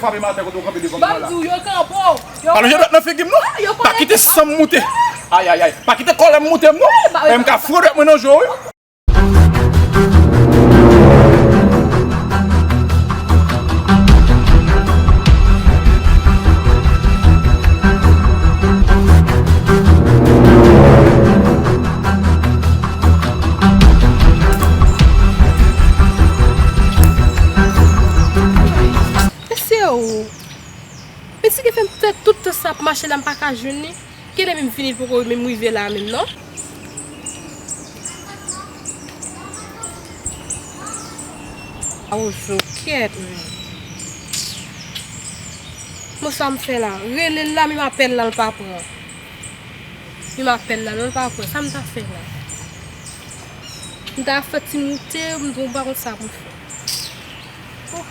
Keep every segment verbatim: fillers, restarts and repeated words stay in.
Frape m atè kote w kanpe devan m la. Yo kanpe w. Pa lonje dwèt nan figi m non. Pa kite san m moute. Ay, ay, ay. Pa kite kòlè m moute m non. Fè m ka fre dwèt mwen nan je w wi. Mesye o. Pitit ki fè m fè tout tan sa ap mache la, m pa ka jwenn li. Kilè menm fini l poko menm rive la menm non. Awo jokèt menm. Bon sa m fè la. Rele l la menm apèl la l pa pran. Menm apèl la non l pa pran. Sa m ta fè la? M ta fè ti moute, m pa konn sa pou m fè. Oh.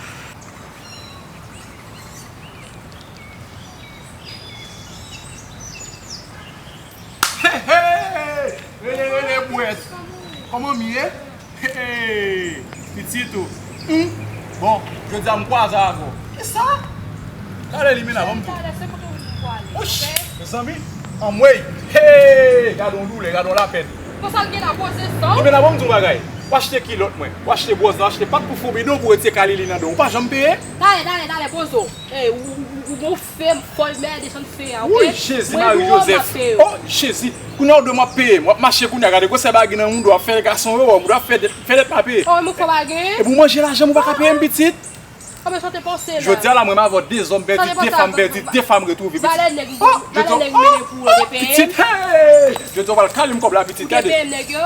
Hey, hey! Rele, rele, bwèt. Kòman m ye? Hey, pitit ou. Hmm? Bon, jodi a m kwaze avè w. Kisa? Gade limena, ban m di w. Wouch, mezanmi. Anmwey. Hey, gade yon doulè, gade yon lapèn. Konsa l gen la poze san. Limena, ban m di w yon bagay. W achte kilòt mwen, w achte bwòs dan, w achte pat pou foube dan w pou retire kalili nan dan w. Ou pa janm peye? Talè, talè, talè, poze w. Ey, ou, ou, ou, ou gon fè fòl mède jan n fè a, oke? Woy, Jezi, Mari Jozèf. Oh, Jezi. Kounye a ou dwe m ap peye m. W ap mache kounye a, gade gwosè bagay nan mouda w, w ap fè gason yo wè w, mouda w ap fè dèt, fè dèt pa peye. Oh, mwen fò bagay. Epi w manje lajan m, ou pa ka peye m, pitit. Kòman sa w te panse la? Jodi a la, mwen m avè w dezòm pèdi, de fanm pèdi, de fanm retwouve, pitit. Valè nèg, oh, valè nèg mennen pou ou te peye m? Pitit, hey! Jodi a w pral kale m kòb la, pitit, gade.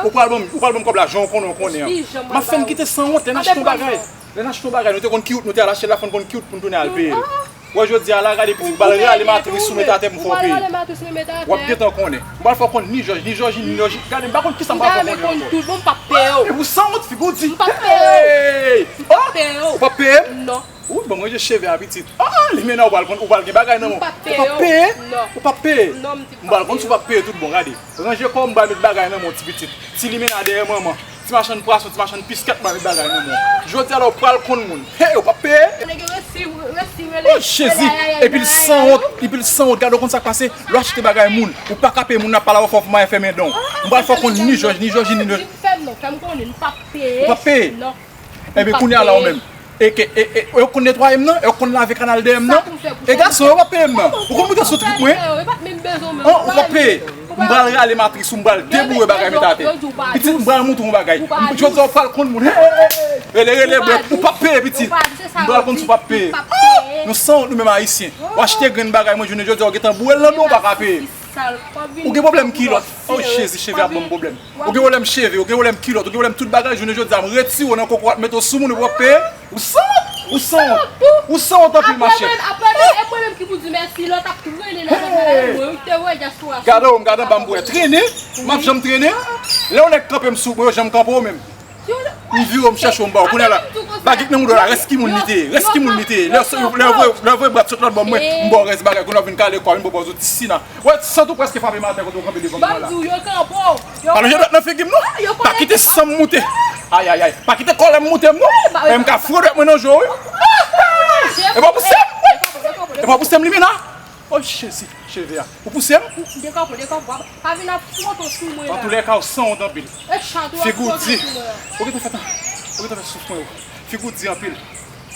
Ou pral ban m, ou pral ban m kòb la, jan w konnen, w konnen an. M ap fè n kite sanwont, lè n achte yon bagay. Lè n achte yon bagay, nou te konn ki wout nou te al achte l la, fò n konn ki wout pou n tounen al peye l. Wè jodi a la, gade pitit, m pral rale matris ou met atè pou m fè w peye. W ap gentan konnen. M pral fè w konn ni Jòj, ni Jòji, ni Jòji. Gade, m pa konn kisa m pral fè w konnen ankò. Tout bon, m p ap peye w. E pou sanwont, figi w di. M p ap peye w. Hey! M p ap peye w. Ou p ap peye m? Non. Ou ban m ranje cheve a pitit. Ah, limena ou pral konn, ou pral gen bagay nan men w. M p ap peye w. Ou p ap peye? Non. Ou p ap peye? Non, m di m p ap peye w. M pral konn si w p ap peye tout bon, gade. Ranje kò w, m pral met bagay nan men w, ti pitit. Ti limena dèyè manman. Ti machann pwason, ti machann piskèt, m pral met bagay nan men w. Jodi a la, ou pral konn moun. Hey, ou p ap peye? Nèg yo resi, resi rele. Oh, Jezi! Epi l sanwont, epi l sanwont. Gade w konn sa k pase? Lè w achte bagay moun, ou pa ka peye moun nan, pale avè w fò, fò mayen fèmen dan w. M pral fè w konn ni Jòj, ni Jòji, ni Jòji. Fè m non, fè m konnen, m p ap peye. Ou p ap peye? Non. Ebyen, kounye a la ou menm. E ke, e, e, yo konn netwaye m nan? Yo konn lave kanal dèyè m nan? E gason yo p ap peye m nan? Ou konn moute sou trip mwen? An, ou p ap peye. M pral rale matris ou, m pral deboure bagay met atè. Pitit, m pral montre w yon bagay. Jodi a ou pral konn moun. Hey, hey, hey, hey. Rele, rele, bwèt. Ou p ap peye, pitit. M pral konn si w p ap peye. Nou sanwont nou menm Ayisyen. W achte grenn bagay mwen, jounen jodi a ou gentan boure l nan men w, ou pa ka peye. Ou gen pwoblèm kilòt. Oh, Jezi, cheve ap ban m pwoblèm. Ou gen pwoblèm cheve, ou gen pwoblèm kilòt, ou gen pwoblèm tout bagay, jounen jodi a m retire w nan kokorat, mete w sou moun, ou p ap peye. Ou sanwont, ou sanwont. Ou sanwont anpil, machè. Apre mwen, apre mwen, e mwen menm ki pou di mèsi, lè w t ap trennen nan bagay mwen, ou te wè dyaspora. Gade w, m gade anba m pou wè. Trennen? M ap janm trennen? Lè yon nèg kanpe m sou mwen, yo janm kanpe w menm. M vire w, m chèche w, m ba w. Kounye a la, bagay nan mouda w la, rès ki moun li te ye, rès ki moun li te ye. Lè, lè, lè, lè, lè vre brat sot lòt bò mwen, m ba w rès bagay, kounye a w vin kale kò w, vin pwopoze w ti sina. Wè, sant ou prèske frape m atè kote w kanpe devan m la. Yo kanpe w. Pa lonje dwèt nan figi m non. Pa kite san m moute. Ay, ay, ay. Pa kite kòlè m moute m non. Fè m ka fre dwèt mwen nan je w wi. E pa pouse m. E pa pouse m, limena. Oh, Jezi, cheve a. Ou pouse m? Dekanpe, dekanpe. Pa vin ap fwote sou mwen la. Antoulèka, ou sanwont anpil. Figi w di. Ou gentan fè tan. Ou gentan fè souf mwen yo. Figi w di anpil.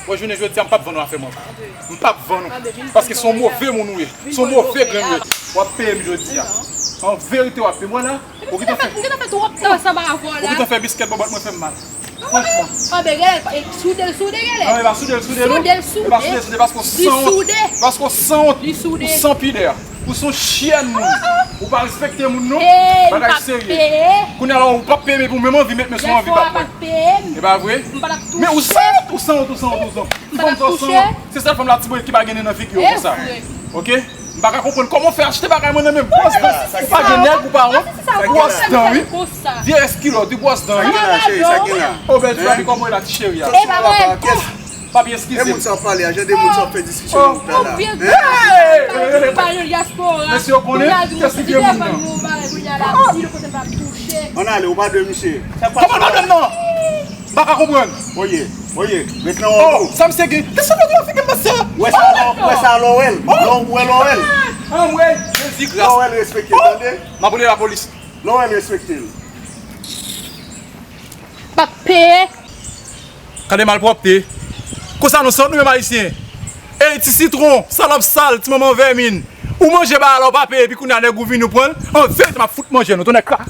Bon, jounen jodi a, m p ap vann ou afè m ankò. M p ap vann ou. Paske se yon move moun ou ye. Se yon move grenn ou ye. W ap peye m jodi a. An verite, w ap peye m. Wè la, ou gentan fè, ou gentan fè biskèt bòbòt mwen fè m mal. Franchman. Anben, gade, e, soude l, soude, gade. Non, e pa soude l, soude, non. Soude l, soude. E pa soude l, soude, paske w sanwont. Paske w sanwont. Ou san pidè. Ou se yon chyèn moun. Ou pa respekte moun, non. Bagay serye. Kounye a la, ou p ap peye m, epi ou menm anvi met men sou anvi bat mwen. E pa vre? Men ou sanwont, ou sanwont, ou sanwont, ou sanwont. Ou fanm sa w sanwont. Se sèl fanm la, ti boy, ki pa gen nen nan figi w konsa. Oke? M pa ka konprann kòman w fè achte bagay mwen nan men bwòs dan. Ou pa gen nèg, ou pa wont. Bwòs dan, wi. Vye eskilòt, wi, bwòs dan, wi. Sa gen la, cheri, sa gen la? O bèl ti papi, kòman w ye la, ti cheri a? Papi, eskize m. E moun sa ap pale a, jan de moun sa ap fè diskisyon nan wout la la. Mesye yo konnen kiyès ki vye moun nan. Ann ale, ou pa dwe misye. Kòman l pa dwe m nan? M pa ka konprann. Oye, oye, ret nan wòl ou. Sa misye gen? Kisa w ap fè m pase? Wè sa lò, wè sa lò wè l. Lò wè lò wè l. Anmwey, Jezi gras. Lò wè l respekte l, tande? M ap rele lapolis. Lò wè l respekte l. P ap peye. Gade malpwòpte. Konsa nou sot nou menm ayisyen. Ey ti sitwon, salòp sal, ti manman vèmin. Ou manje bagay la ou pa peye epi kounye a nèg ou vini ou pran l. An verite m ap fout manje nou, tonnè kra.